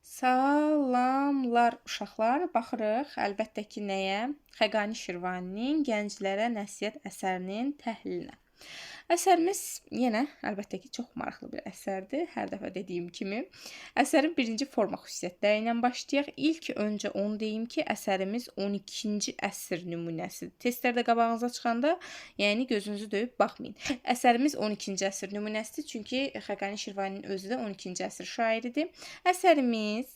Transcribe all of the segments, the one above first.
Salamlar uşaqlar. Baxırıq əlbəttə ki, nəyə? Xəqani Şirvaninin Gənclərə Nəsihət əsərinin təhlilinə. Əsərimiz yenə əlbəttə ki, çox maraqlı bir əsərdir. Hər dəfə dediyim kimi, əsərin birinci forma xüsusiyyətləri ilə başlayaq. İlk öncə onu deyim ki, əsərimiz 12-ci əsr nümunəsidir. Testlərdə qabağınıza çıxanda, yəni gözünüzü döyüb baxmayın. Əsərimiz 12-ci əsr nümunəsidir, çünki Xəqani Şirvaninin özü də 12-ci əsr şairidir. Əsərimiz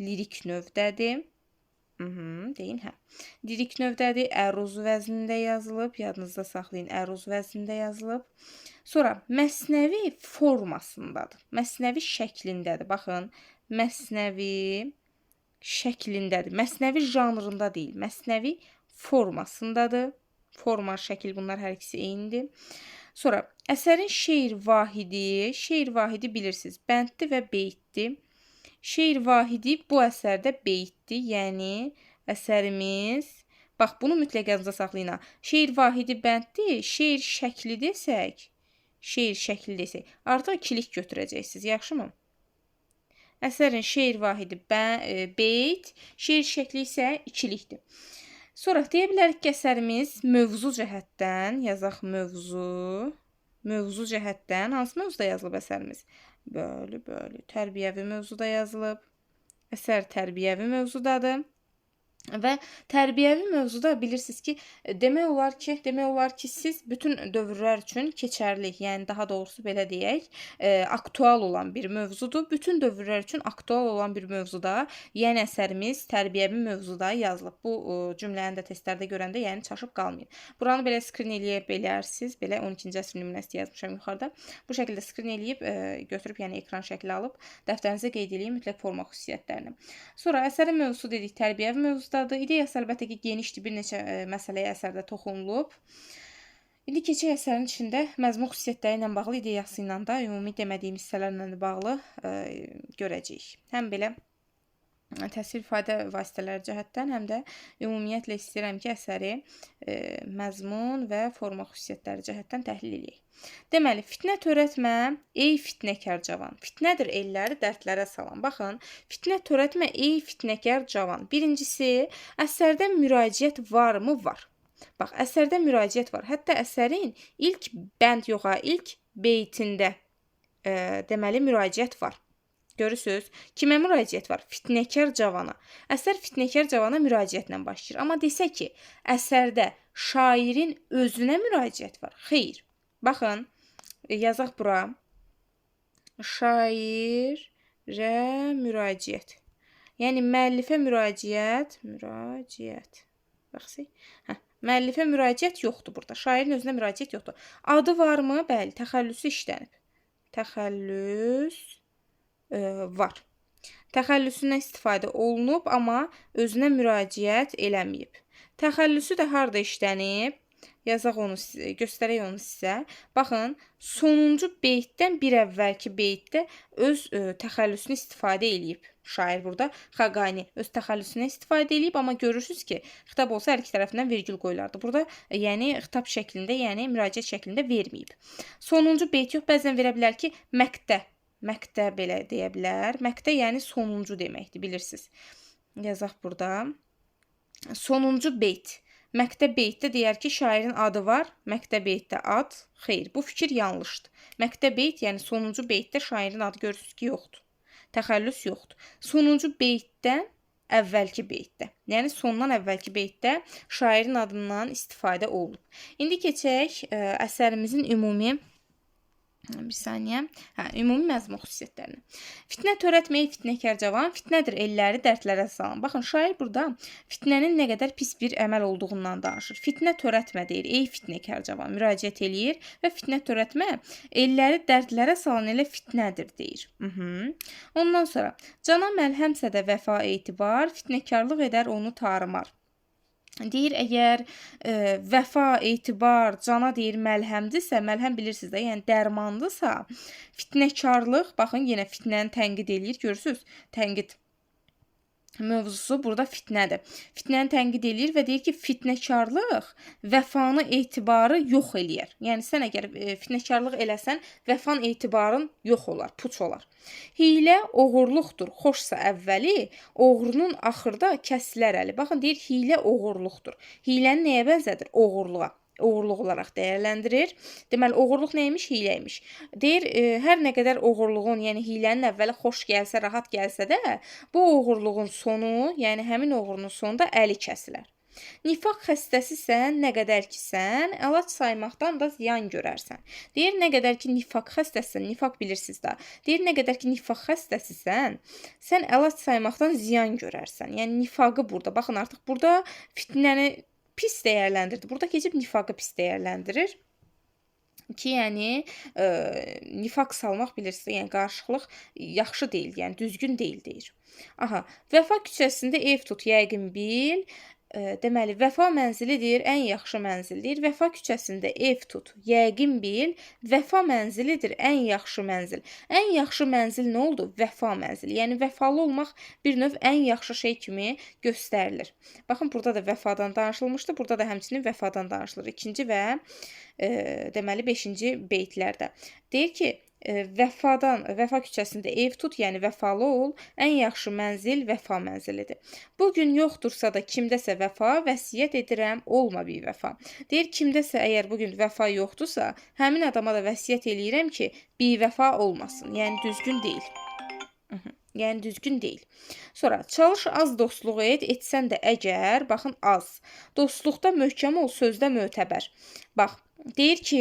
lirik növdədir. Deyin, hə. Lirik növdədir, əruz vəznində yazılıb, yadınızda saxlayın, əruz vəznində yazılıb. Sonra məsnəvi formasındadır, məsnəvi şəklindədir. Baxın, məsnəvi şəklindədir, məsnəvi janrında deyil, məsnəvi formasındadır. Forma, şəkil, bunlar hər ikisi eynidir. Sonra əsərin şeir vahidi, şeir vahidi bilirsiniz, bənddir və beytdir. Şeir vahidi bu əsərdə beytdir, yəni əsərimiz, bax bunu mütləq yadınızda saxlayın ha. Şeir vahidi bənddir, şeir şəkli desək, şeir şəkli desək, artıq ikilik götürəcəksiniz, yaxşımı? Əsərin şeir vahidi beyt, şeir şəkli isə ikilikdir. Sonra deyə bilərik ki, əsərimiz mövzu cəhətdən, yazaq mövzu, mövzu cəhətdən, hansı mövzuda yazılıb əsərimiz? Bəli, bəli, tərbiyəvi mövzuda yazılıb. Əsər tərbiyəvi mövzudadır. Və tərbiyəvi mövzuda bilirsiniz ki, demək olar ki, siz bütün dövrlər üçün keçərli, yəni daha doğrusu belə deyək, aktual olan bir mövzudur. Bütün dövrlər üçün aktual olan bir mövzuda, yəni əsərimiz tərbiyəvi mövzuda yazılıb. Bu cümləni də testlərdə görəndə, yəni çaşıb qalmayın. Buranı belə skrin eləyə bilərsiniz. Belə 12-ci əsr nümunəsi yazmışam yuxarıda. Bu şəkildə skrin eləyib, götürüb, yəni ekran şəkli alıb dəftərinizə qeyd eləyin mütləq forma xüsusiyyətlərini. Sonra əsərin mövzusu dedik, tərbiyəvi mövzuda. İdeyası əlbəttə ki, genişdir, bir neçə məsələyə əsərdə toxunulub. İndi keçək əsərin içində məzmun xüsusiyyətləri ilə bağlı, ideyası ilə də, ümumi demədiyim hissələrlə də bağlı görəcəyik. Həm belə təsvir ifadə vasitələri cəhətdən, həm də ümumiyyətlə istəyirəm ki, əsəri məzmun və forma xüsusiyyətləri cəhətdən təhlil eləyək. Deməli, fitnə törətmə, ey fitnəkar cavan. Fitnədir elləri dərdlərə salan. Baxın, fitnə törətmə, ey fitnəkar cavan. Birincisi, əsərdə müraciət varmı? Var. Bax, əsərdə müraciət var. Hətta əsərin ilk bənd yox, ha, ilk beytində, deməli, müraciət var. Görürsünüz, kimə müraciət var? Fitnəkar cavana. Əsər fitnəkar cavana müraciətlə başlayır. Amma desə ki, əsərdə şairin özünə müraciət var. Xeyr. Baxın, yazaq bura. Şairə müraciət. Yəni, müəllifə müraciət. Müraciət. Baxsın. Hə, müəllifə müraciət yoxdur burada. Şairin özünə müraciət yoxdur. Adı varmı? Bəli, təxəllüsü işlənib. Təxəllüs var. Təxəllüsündən istifadə olunub, amma özünə müraciət eləməyib. Təxəllüsü də harda işlənib? Yazaq onu, göstərək onu sizə. Baxın, sonuncu beytdən bir əvvəlki beytdə öz təxəllüsünü istifadə eləyib. Şair burada Xaqani öz təxəllüsünü istifadə eləyib, amma görürsünüz ki, xitab olsa hər iki tərəfindən vergül qoyulardı. Burada, yəni xitab şəklində, yəni müraciət şəklində verməyib. Sonuncu beyt yox, bəzən verə bilər ki, məqtə. Məqtə belə deyə bilər. Məqtə yəni sonuncu deməkdir, bilirsiniz. Yazaq burada. Sonuncu beyt. Məqtə beytdə deyər ki, şairin adı var. Məqtə beytdə ad. Xeyr, bu fikir yanlışdır. Məqtə beyt, yəni sonuncu beytdə şairin adı görürsünüz ki, yoxdur. Təxəllüs yoxdur. Sonuncu beytdən əvvəlki beytdə, yəni sondan əvvəlki beytdə şairin adından istifadə olunub. İndi keçək əsərimizin ümumi, bir saniyə. Hə, ümumi məzmun xüsusiyyətlərini. Fitnə törətmə, ey fitnəkar cavan, fitnədir elləri dərdlərə salan. Baxın, şair burada fitnənin nə qədər pis bir əməl olduğundan danışır. Fitnə törətmə deyir, ey fitnəkar cavan, müraciət eləyir və fitnə törətmə elləri dərdlərə salan elə fitnədir deyir. Ondan sonra cana məlhəmsə də vəfa etibar, fitnəkarlıq edər onu tarımar. Deyir, əgər vəfa, etibar, cana deyir məlhəmdirsə, məlhəm bilirsiniz də, yəni dərmandısa, fitnəkarlıq, baxın, yenə fitnəni tənqid eləyir, görürsünüz, tənqid mövzusu burada fitnədir. Fitnəni tənqid eləyir və deyir ki, fitnəkarlıq vəfanı, etibarı yox eləyər. Yəni sən əgər fitnəkarlıq eləsən, vəfan, etibarın yox olar, puç olar. Hiylə oğurluqdur, xoşsa əvvəli, oğrunun axırda kəsilər əli. Baxın, deyir hiylə oğurluqdur. Hiyləni nəyə bənzədir? Oğurluğa. Oğurluq olaraq dəyərləndirir. Deməli, oğurluq nə imiş? Hiylə imiş. Deyir, hər nə qədər oğurluğun, yəni hiylənin əvvəli xoş gəlsə, rahat gəlsə də, bu oğurluğun sonu, yəni həmin oğrunun sonunda əli kəsilər. Nifaq xəstəsisən, nə qədər ki sən, əlac saymaqdan da ziyan görərsən. Deyir, nə qədər ki nifaq xəstəsisən, nifaq bilirsiniz də. Deyir, nə qədər ki nifaq xəstəsisən, sən əlac saymaqdan ziyan görərsən. Yəni nifaqı burada, baxın artıq burada fitnəni pis dəyərləndirdi. Burada keçib nifaqı pis dəyərləndirir ki, yəni nifaq salmaq bilirsiniz, yəni qarışıqlıq yaxşı deyil, yəni düzgün deyil deyir. Aha, Vəfa küçəsində ev tut, yəqin bil. Deməli, vəfa mənzilidir, ən yaxşı mənzildir. Vəfa küçəsində ev tut, yəqin bil, vəfa mənzilidir, ən yaxşı mənzil. Ən yaxşı mənzil nə oldu? Vəfa mənzili. Yəni vəfalı olmaq bir növ ən yaxşı şey kimi göstərilir. Baxın, burada da vəfadan danışılmışdı, burada da həmçinin vəfadan danışılır. 2-ci və deməli 5-ci beytlərdə. Deyir ki, vəfa küçəsində ev tut, yəni vəfalı ol, ən yaxşı mənzil vəfa mənzilidir. Bugün yoxdursa da kimdəsə vəfa, vəsiyyət edirəm, olma bir vəfa. Deyir, kimdəsə əgər bugün vəfa yoxdursa, həmin adama da vəsiyyət eləyirəm ki, bivəfa olmasın, yəni düzgün deyil. Yəni düzgün deyil. Sonra çalış az dostluq et, etsən də əgər, baxın az. Dostluqda möhkəm ol, sözdə mötəbər. Bax, deyir ki,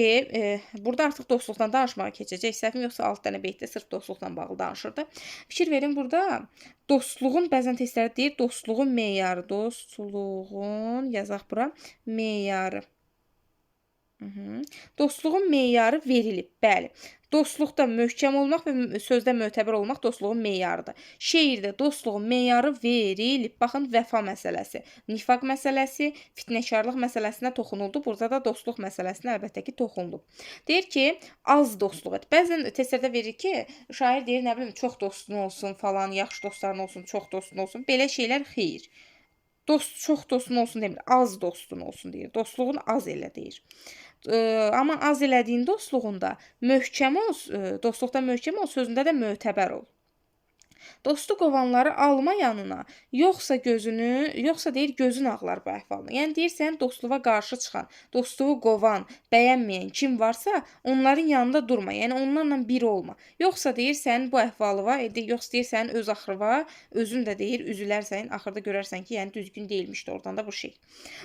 burada artıq dostluqdan danışmağa keçəcək. Səhvim yoxsa 6 dənə beytdə sırf dostluqla bağlı danışırdı. Fikir verin, burada dostluğun, bəzən testlərdə deyir, dostluğun meyarı, dostluğun, yazaq bura, meyarı. Dostluğun meyarı verilib, bəli. Dostluqda möhkəm olmaq və sözdə mötəbər olmaq dostluğun meyarıdır. Şeirdə dostluğun meyarı verilib. Baxın, vəfa məsələsi, nifaq məsələsi, fitnəkarlıq məsələsinə toxunuldu. Burada da dostluq məsələsinə əlbəttə ki, toxunulub. Deyir ki, az dostluq et. Bəzən testlərdə verir ki, şair deyir, nə bilim, çox dostun olsun falan, yaxşı dostların olsun, çox dostun olsun. Belə şeylər xeyir. Dost, çox dostun olsun demir, az dostun olsun deyir. Dostluğun az elə deyir. Amma az elədiyin dostluğunda möhkəm ol, dostluqda möhkəm ol, sözündə də mötəbər ol. Dostu qovanları alma yanına, yoxsa gözünü, yoxsa deyir gözün ağlar bu əhvalına. Yəni deyir sən dostluğa qarşı çıxan, dostluğu qovan, bəyənməyən kim varsa, onların yanında durma. Yəni onlarla bir olma. Yoxsa deyir sənin bu əhvalıva, yoxsa deyir sənin öz axırva, özün də deyir üzülərsən, axırda görərsən ki, yəni düzgün deyilmişdi oradan da bu şey.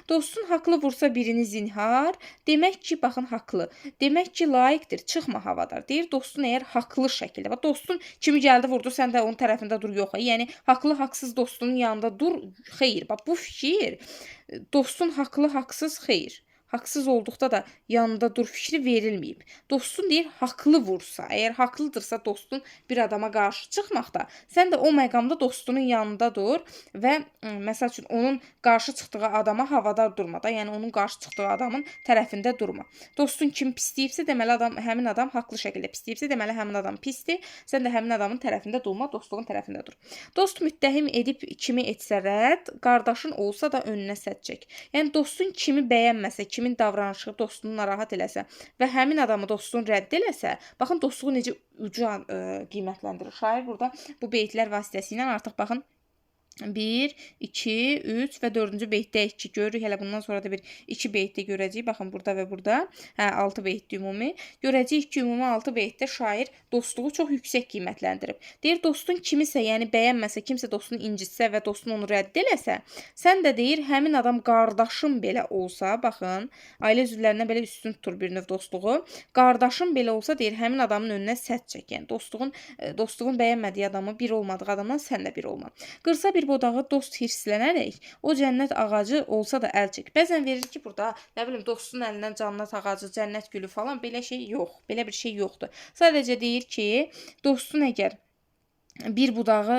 Dostun haqlı vursa birini zinhar, demək ki, baxın haqlı. Demək ki, layiqdir, çıxma havadar. Deyir dostun əgər haqlı şəkildə, bax dostun kimi gəldi vurdu, sən də onun tərəfində dur, yox. Yəni haqlı, haqsız dostunun yanında dur, xeyr. Bax bu fikir dostun haqlı, haqsız, xeyr. Haqsız olduqda da yanında dur fikri verilməyib. Dostun deyir haqlı vursa, əgər haqlıdırsa dostun bir adama qarşı çıxmaqda, sən də o məqamda dostunun yanında dur və məsəl üçün onun qarşı çıxdığı adama havadar durma da, yəni onun qarşı çıxdığı adamın tərəfində durma. Dostun kim pisləyibsə, deməli adam, həmin adam haqlı şəkildə pisləyibsə, deməli həmin adam pisdir. Sən də həmin adamın tərəfində durma, dostluğun tərəfində dur. Dost müttəhim edib kimi etsə rədd, qardaşın olsa da önünə sədd çək. Yəni dostun kimi bəyənməsə, kimin davranışı dostunu narahat eləsə və həmin adamı dostun rədd eləsə, baxın dostluğu necə uca qiymətləndirir. Şair burada bu beytlər vasitəsilə artıq baxın 1, 2, 3 və 4-cü beytdə 2 görürük. Hələ bundan sonra da bir 2 beytdə görəcəyik. Baxın burada və burada. Hə, 6 beytdə ümumi. Görəcəyik ki, ümumi 6 beytdə şair dostluğu çox yüksək qiymətləndirib. Deyir, dostun kimisə, yəni bəyənməsə, kimsə dostunu incitsə və dostun onu rədd eləsə, sən də deyir, həmin adam qardaşın belə olsa, baxın, ailə üzvlərindən belə üstün tutur bir növ dostluğu. Qardaşın belə olsa, deyir, həmin adamın önünə sədd çək. Yəni dostluğun bəyənmədiyi adamı, bir olmadığı adamdan sən də bir olma. Qırsa bir budağı dost hirslənərək o cənnət ağacı olsa da əl çək. Bəzən verir ki, burada nə bilim dostun əlindən cənnət ağacı, cənnət gülü falan belə şey yox. Belə bir şey yoxdur. Sadəcə deyir ki, dostun əgər bir budağı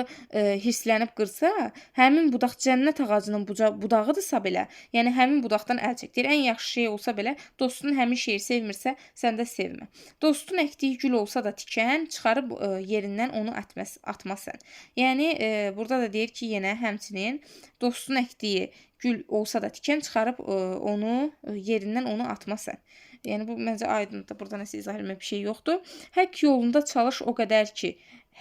hirslənib qırsa, həmin budaq cənnət ağacının budağıdırsa belə, yəni həmin budaqdan əl çək. Deyir, ən yaxşı şey olsa belə, dostun həmin şeyi sevmirsə, sən də sevmə. Dostun əkdiyi gül olsa da tikən, çıxarıb yerindən onu atma sən. Yəni burada da deyir ki, yenə həmçinin dostun əkdiyi gül olsa da tikən, çıxarıb onu yerindən onu atma sən. Yəni bu məncə aydındır. Burada nəsə izah etmək bir şey yoxdur. Haqq yolunda çalış o qədər ki,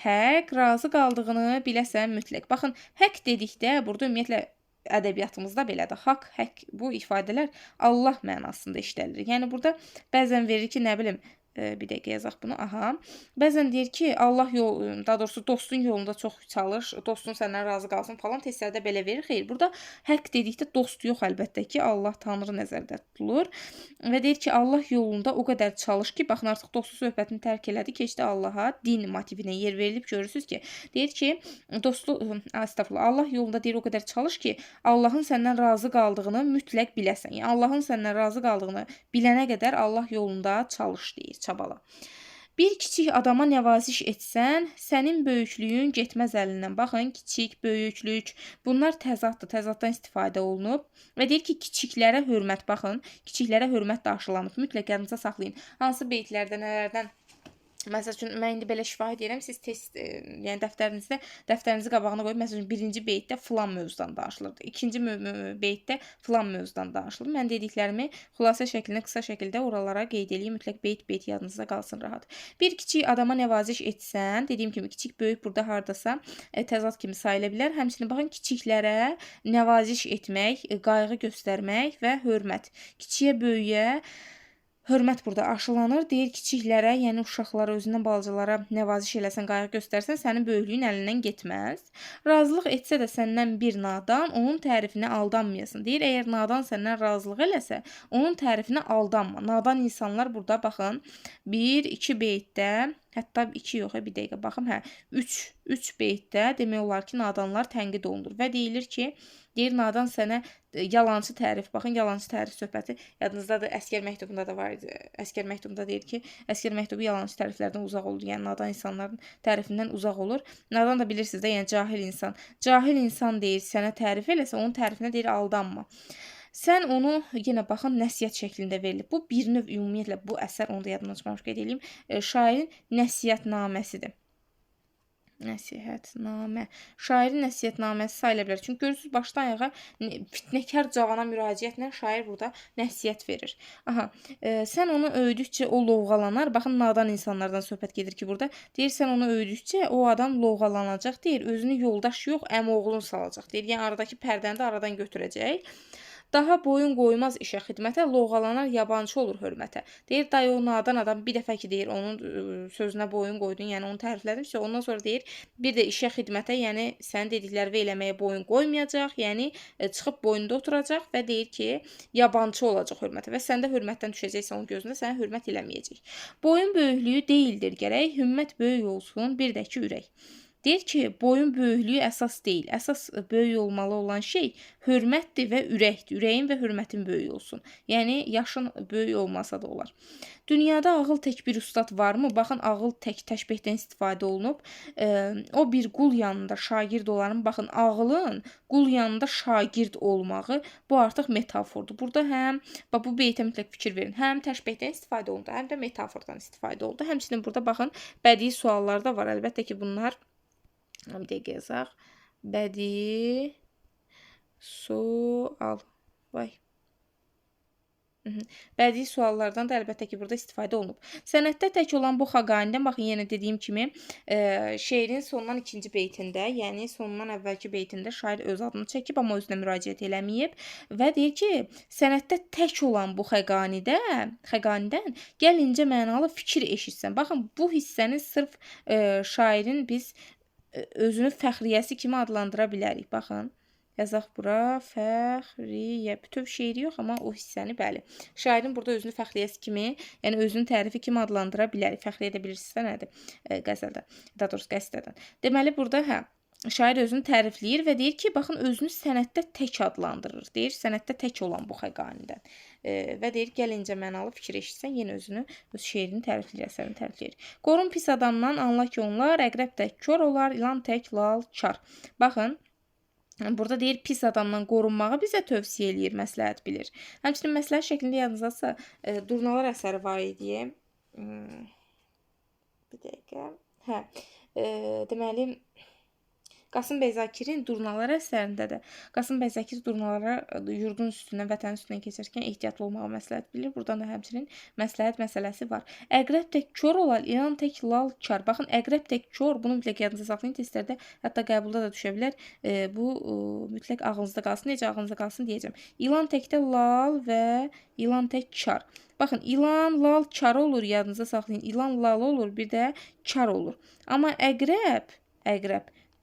haqq razı qaldığını biləsən mütləq. Baxın, haqq dedikdə burada ümumiyyətlə ədəbiyyatımızda belədir. Haqq, həqq bu ifadələr Allah mənasında işlədilir. Yəni burada bəzən verir ki, nə bilim, bir dəqiqə yazaq bunu. Aha. Bəzən deyir ki, Allah yol, daha doğrusu dostun yolunda çox çalış, dostun səndən razı qalsın falan, testlərdə belə verir. Xeyr, burada haqq dedikdə dost yox əlbəttə ki, Allah, Tanrı nəzərdə tutulur. Və deyir ki, Allah yolunda o qədər çalış ki, baxın artıq dostu söhbətini tərk elədi, keçdi Allaha, din motivinə yer verilib, görürsüz ki, deyir ki, dostu, estağfurullah, Allah yolunda deyir o qədər çalış ki, Allahın səndən razı qaldığını mütləq biləsən. Yəni Allahın səndən razı qaldığını bilənə qədər Allah yolunda çalış deyir. Çabala. Bir kiçik adama nəvaziş etsən, sənin böyüklüyün getməz əlindən. Baxın, kiçik, böyüklük, bunlar təzaddır, təzaddan istifadə olunub. Və deyir ki, kiçiklərə hörmət, baxın, kiçiklərə hörmət də aşılanıb. Mütləq yadınıza saxlayın. Hansı beytlərdə, nələrdən? Məsəl üçün, mən indi belə şifahi deyirəm, siz test, yəni dəftərinizdə, dəftərinizi qabağına qoyub, məsəl üçün, birinci beytdə filan mövzudan danışılırdı, ikinci beytdə filan mövzudan danışılır. Mən dediklərimi xülasə şəklində, qısa şəkildə oralara qeyd eləyim, mütləq beyt-beyt yadınızda qalsın rahat. Bir kiçik adama nəvaziş etsən, dediyim kimi, kiçik, böyük burada hardasa təzad kimi sayıla bilər. Həmçinin, baxın, kiçiklərə nəvaziş etmək, qayğı göstərmək və hörmət. Kiçiyə, böyüyə hörmət burada aşılanır. Deyir, kiçiklərə, yəni uşaqlara, özündən balacalara nəvaziş eləsən, qayğı göstərsən, sənin böyüklüyün əlindən getməz. Razılıq etsə də səndən bir nadan, onun tərifinə aldanmayasan. Deyir, əgər nadan səndən razılıq eləsə, onun tərifinə aldanma. Nadan insanlar burada, baxın, 1, 2 beytdə, hətta 2 yox, bir dəqiqə baxım, hə, 3 beytdə demək olar ki, nadanlar tənqid olunur və deyilir ki, deyir, nadan sənə yalançı tərif, baxın, yalançı tərif söhbəti yadınızdadır, Əskər məktubunda da var idi. Əskər məktubunda deyir ki, Əskər məktubu yalançı təriflərdən uzaq olur, yəni nadan insanların tərifindən uzaq olur. Nadan da bilirsiniz də, yəni cahil insan. Cahil insan deyir, sənə tərif eləsə, onun tərifinə deyir, aldanma. Sən onu yenə baxın, nəsihət şəklində verilib. Bu bir növ ümumiyyətlə bu əsər, onu da yadımdan çıxmamış qeyd eləyim, şairin nəsihətnaməsidir. Nəsihətnamə. Şairin nəsihətnaməsi sayıla bilər. Çünki görürsünüz, başdan ayağa fitnəkar cavana müraciətlə şair burada nəsihət verir. Aha, sən onu öydükcə o lovğalanar. Baxın, nadan insanlardan söhbət gedir ki, burada. Deyir, sən onu öydükcə o adam lovğalanacaq. Deyir, özünü yoldaş yox, əmioğlun salacaq. Deyir, yəni aradakı pərdəni də aradan götürəcək. Daha boyun qoymaz işə, xidmətə, lovğalanar, yabancı olur hörmətə. Deyir, dayı o nadan adam bir dəfə ki, deyir, onun sözünə boyun qoydun, yəni onu təriflədim. Ondan sonra deyir, bir də işə, xidmətə, yəni sənin dediklərini eləməyə boyun qoymayacaq, yəni çıxıb boynunda oturacaq və deyir ki, yabancı olacaq hörmətə və sən də hörmətdən düşəcəksən onun gözündə, sənə hörmət eləməyəcək. Boyun böyüklüyü deyildir gərək, hümmət böyük olsun, bir də ki, ürək. Deyir ki, boyun böyüklüyü əsas deyil. Əsas böyük olmalı olan şey hörmətdir və ürəkdir. Ürəyin və hörmətin böyük olsun. Yəni, yaşın böyük olmasa da olar. Dünyada ağıl tək bir ustad varmı? Baxın, ağıl tək təşbehdən istifadə olunub. O bir qul yanında şagird olarım. Baxın, ağılın qul yanında şagird olmağı bu artıq metafordur. Burada həm, bax, bu beytə mütləq fikir verin. Həm təşbehdən istifadə olundu, həm də metafordan istifadə olundu. Həmçinin burada baxın, bədii suallar da var. Əlbəttə ki, bunlar bir dəqiqə yazaq. Bədii sual. Vay. Bədii suallardan da əlbəttə ki, burada istifadə olunub. Sənətdə tək olan bu Xaqanidən, baxın, yenə dediyim kimi, şeirin sondan ikinci beytində, yəni sondan əvvəlki beytində şair öz adını çəkib, amma özünə müraciət eləməyib və deyir ki, sənətdə tək olan bu Xəqanidən gəl incə mənalı fikir eşitsən. Baxın, bu hissəni sırf şairin biz özünü fəxriyyəsi kimi adlandıra bilərik. Baxın, yazaq bura, fəxriyyə. Bütöv şeiri yox, amma o hissəni, bəli. Şairin burada özünü fəxriyyəsi kimi, yəni özünün tərifi kimi adlandıra bilərik. Fəxriyyə də bilirsinizsə nədir? Qəzəldə, daha doğrusu qəsidədən. Deməli, burada, hə, Şair özünü tərifləyir və deyir ki, baxın özünü sənətdə tək adlandırır. Deyir, sənətdə tək olan bu Xəqanidən. Və deyir, gəl incə mənalı fikir eşitsən, yenə özünü, öz şeirini tərifləyir, əsərini tərifləyir. Qorun pis adamdan, anla ki onlar əqrəb tək kor olar, ilan tək lal kar. Baxın, burada deyir, pis adamdan qorunmağı bizə tövsiyə eləyir, məsləhət bilir. Həmçinin məsləhət şəklində yadınızdasa, Durnalar əsəri var idi. Bir dəqiqə. Hə, deməli, Qasım bəy Zakirin Durnalar əsərində də Qasım bəy Zakir durnalara yurdun üstündən, vətənin üstündən keçərkən ehtiyatlı olmağı məsləhət bilir. Buradan da həmçinin məsləhət məsələsi var. Əqrəb tək kor olar, ilan tək lal kar. Baxın, əqrəb tək kor, bunu mütləq yadınıza saxlayın. Testlərdə, hətta qəbulda da düşə bilər. Bu mütləq ağlınızda qalsın. Necə ağlınızda qalsın deyəcəm. İlan təkdə lal və ilan tək kar. Baxın, ilan lal kar olur, yadınıza saxlayın. İlan lal olur, bir də kar olur. Amma əqrəb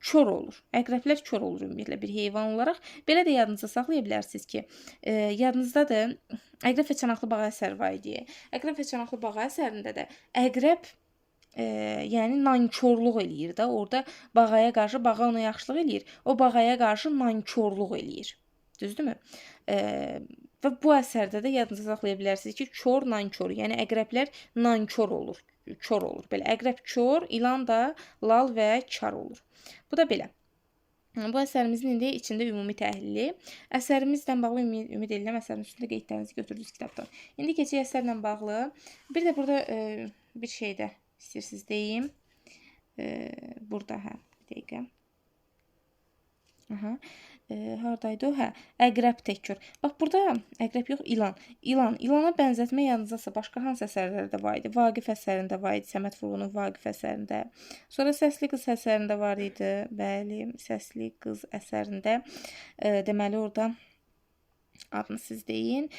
kor olur. Əqrəblər kor olur ümumiyyətlə bir heyvan olaraq. Belə də yadınıza saxlaya bilərsiniz ki, yadınızdadır Əqrəb və Çanaqlı Bağa əsəri var idi. Əqrəb və Çanaqlı Bağa əsərində də əqrəb yəni nankorluq eləyir də. Orada bağaya qarşı, bağa ona yaxşılıq eləyir. O bağaya qarşı nankorluq eləyir. Düzdürmü? Və bu əsərdə də yadınıza saxlaya bilərsiniz ki, kor nankor, yəni əqrəblər nankor olur. Kor olur. Belə əqrəb kor, ilan da lal və kar olur. Bu da belə. Bu əsərimizin indi içində ümumi təhlili. Əsərimizlə bağlı ümid edirəm əsərin üstündə qeydlərinizi götürdünüz kitabdan. İndi keçək əsərlə bağlı. Bir də burada bir şey də istəyirsiniz deyim. Burada, hə, bir dəqiqə. Aha. Haradaydı o? Hə, əqrəb tək kor. Bax, burada əqrəb yox, ilan. İlan. İlana bənzətmə yadınızdasa başqa hansı əsərlərdə var idi? Vaqif əsərində var idi, Səməd Vurğunun Vaqif əsərində. Sonra Səsli Qız əsərində var idi. Bəli, Səsli Qız əsərində. Deməli, orada adını siz deyin.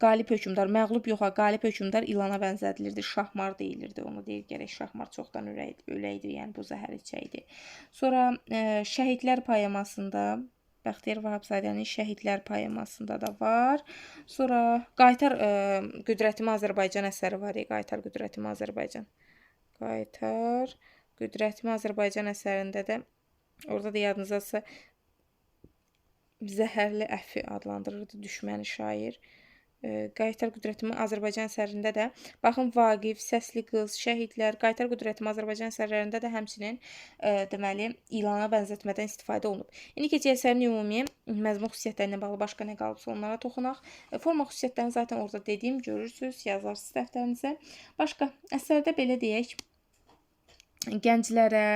Qalib hökmdar, məğlub yox, qalib hökmdar ilana bənzədilirdi. Şahmar deyilirdi. Onu deyir, gərək şahmar çoxdan öləydi, yəni bu zəhər içəydi. Sonra Şəhidlər poemasında, Bəxtiyar Vahabzadənin Şəhidlər poemasında da var. Sonra Qaytar Qüdrətimi Azərbaycan əsəri var. Qaytar Qüdrətimi Azərbaycan. Qaytar Qüdrətimi Azərbaycan əsərində də, orada da yadınızdadsa, zəhərli əfi adlandırırdı düşməni şair. Qaytar Qüdrətimi Azərbaycan əsərində də, baxın, Vaqif, Səsli Qız, Şəhidlər, Qaytar Qüdrətimi Azərbaycan əsərlərində də həmçinin deməli, ilana bənzətmədən istifadə olunub. İndi keçək əsərin ümumi məzmun xüsusiyyətləri ilə bağlı başqa nə qalıbsa onlara toxunaq. Forma xüsusiyyətlərini zaten orada dediyim, görürsünüz, yazarsınız dəftərinizə. Başqa əsərdə belə deyək, gənclərə,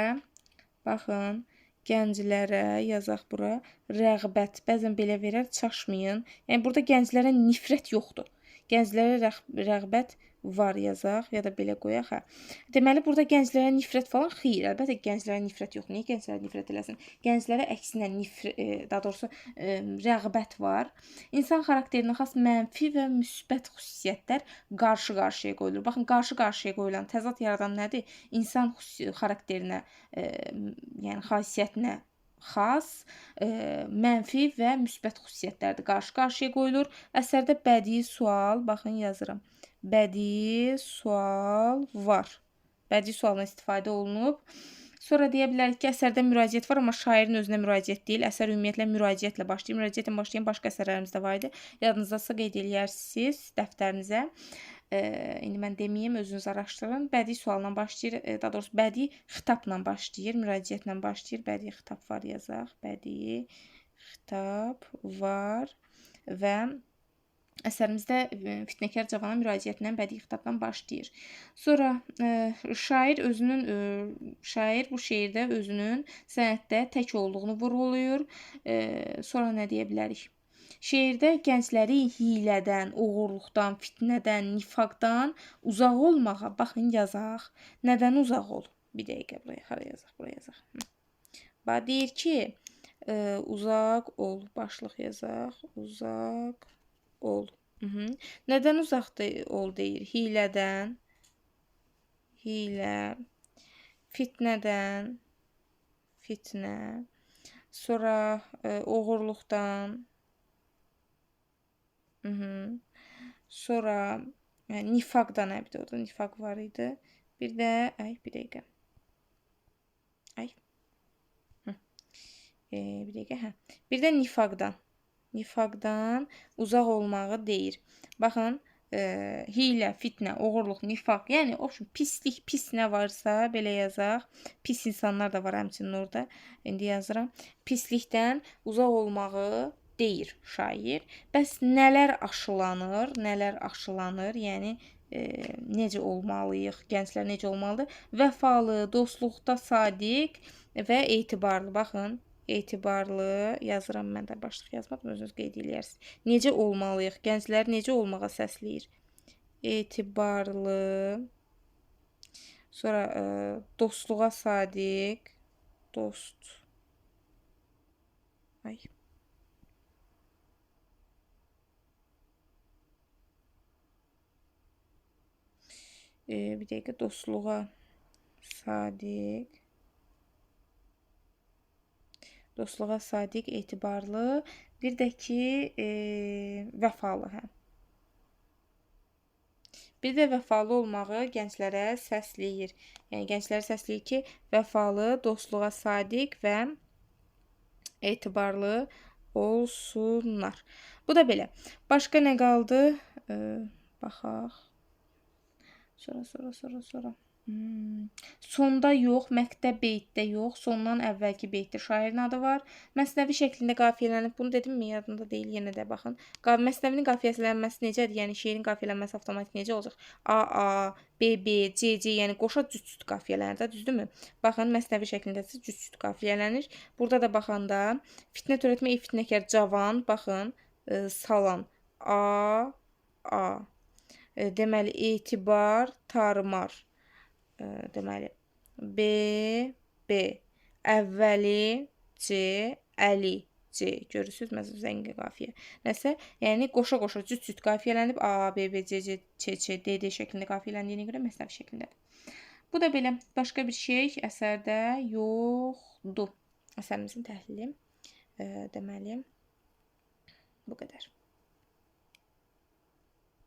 baxın, gənclərə yazaq bura rəğbət. Bəzən belə verər, çaşmayın. Yəni burada gənclərə nifrət yoxdur. Gənclərə rəğbət var yazaq ya da belə qoyaq. Hə. Deməli burada gənclərə nifrət falan xeyr, əlbəttə gənclərə nifrət yox. Niyə gənclərə nifrət eləsin? Gənclərə əksinə daha doğrusu rəğbət var. İnsan xarakterinə xas mənfi və müsbət xüsusiyyətlər qarşı-qarşıya qoyulur. Baxın, qarşı-qarşıya qoyulan təzad yaradan nədir? İnsan xarakterinə, yəni xasiyyətinə xas mənfi və müsbət xüsusiyyətlərdir. Qarşı-qarşıya qoyulur. Əsərdə bədii sual, baxın yazıram. Bədii sual var. Bədii sualdan istifadə olunub. Sonra deyə bilərik ki, əsərdə müraciət var, amma şairin özünə müraciət deyil. Əsər ümumiyyətlə müraciətlə başlayır. Müraciətlə başlayan başqa əsərlərimiz də var idi. Yadınızdasa qeyd eləyərsiniz dəftərinizə. İndi mən deməyim, özünüz araşdırın. Bədii sualla başlayır, daha doğrusu bədii xitabla başlayır, müraciətlə başlayır. Bədii xitab var yazaq. Bədii xitab var və əsərimizdə fitnəkar cavana müraciətlə bədii xitabla başlayır. Sonra şair özünün şair bu şeirdə özünün sənətdə tək olduğunu vurğulayır. Sonra nə deyə bilərik? Şeirdə gəncləri hilədən, oğurluqdan, fitnədən, nifaqdan uzaq olmağa, baxın yazaq. Nədən uzaq ol? Bir dəqiqə buraya hara yazaq, buraya yazaq. Bax deyir ki, uzaq ol, başlıq yazaq, uzaq ol. Nədən uzaq ol deyir? Hilədən, hilə, fitnədən, fitnə, sonra oğurluqdan, sonra nifaqdan, bir də orada nifaq var idi. Bir də, ay, bir dəqiqə. Ay. Bir dəqiqə, hə. Bir də nifaqdan. Nifaqdan uzaq olmağı deyir. Baxın, hiylə, fitnə, oğurluq, nifaq, yəni o üçün pislik, pis nə varsa belə yazaq. Pis insanlar da var həmçinin orada. İndi yazıram. Pislikdən uzaq olmağı deyir şair. Bəs nələr aşılanır? Nələr aşılanır? Yəni necə olmalıyıq? Gənclər necə olmalıdır? Vəfalı, dostluqda sadiq və etibarlı. Baxın, etibarlı yazıram, mən də başlıq yazmadım, özünüz qeyd eləyərsiniz. Necə olmalıyıq? Gənclər necə olmağa səsləyir? Etibarlı. Sonra dostluğa sadiq, dost. Ay. Bir dəqiqə, dostluğa sadiq. Dostluğa sadiq, etibarlı, bir də ki, vəfalı, hə. Bir də vəfalı olmağı gənclərə səsləyir. Yəni gənclərə səsləyir ki, vəfalı, dostluğa sadiq və etibarlı olsunlar. Bu da belə. Başqa nə qaldı? Baxaq. Sonra. Sonda yox, məqtə beytdə yox, sondan əvvəlki beytdə şairin adı var. Məsnəvi şəklində qafiyələnib. Bunu dedimmi? Yadımda deyil. Yenə də baxın. Məsnəvinin qafiyələnməsi necədir? Yəni şeirin qafiyələnməsi avtomatik necə olacaq? A, A, B, B, C, C, yəni qoşa cüt-cüt qafiyələnir də, düzdürmü? Baxın, məsnəvi şəklindəsə cüt-cüt qafiyələnir. Burada da baxanda fitnə törətmə, ey fitnəkar cavan, baxın, salan. A, A. Deməli, etibar, tarmar. Deməli, B, B, əvvəli, C, əli, C. Görürsünüz, məsələn, zəngi qafiyə. Nəsə, yəni qoşa-qoşa cüt-cüt qafiyələnib A, B, B, C, C, C, C, D, D şəklində qafiyələndiyinə görə məsnəvi şəklindədir. Bu da belə. Başqa bir şey əsərdə yoxdur. Əsərimizin təhlili, deməli, bu qədər.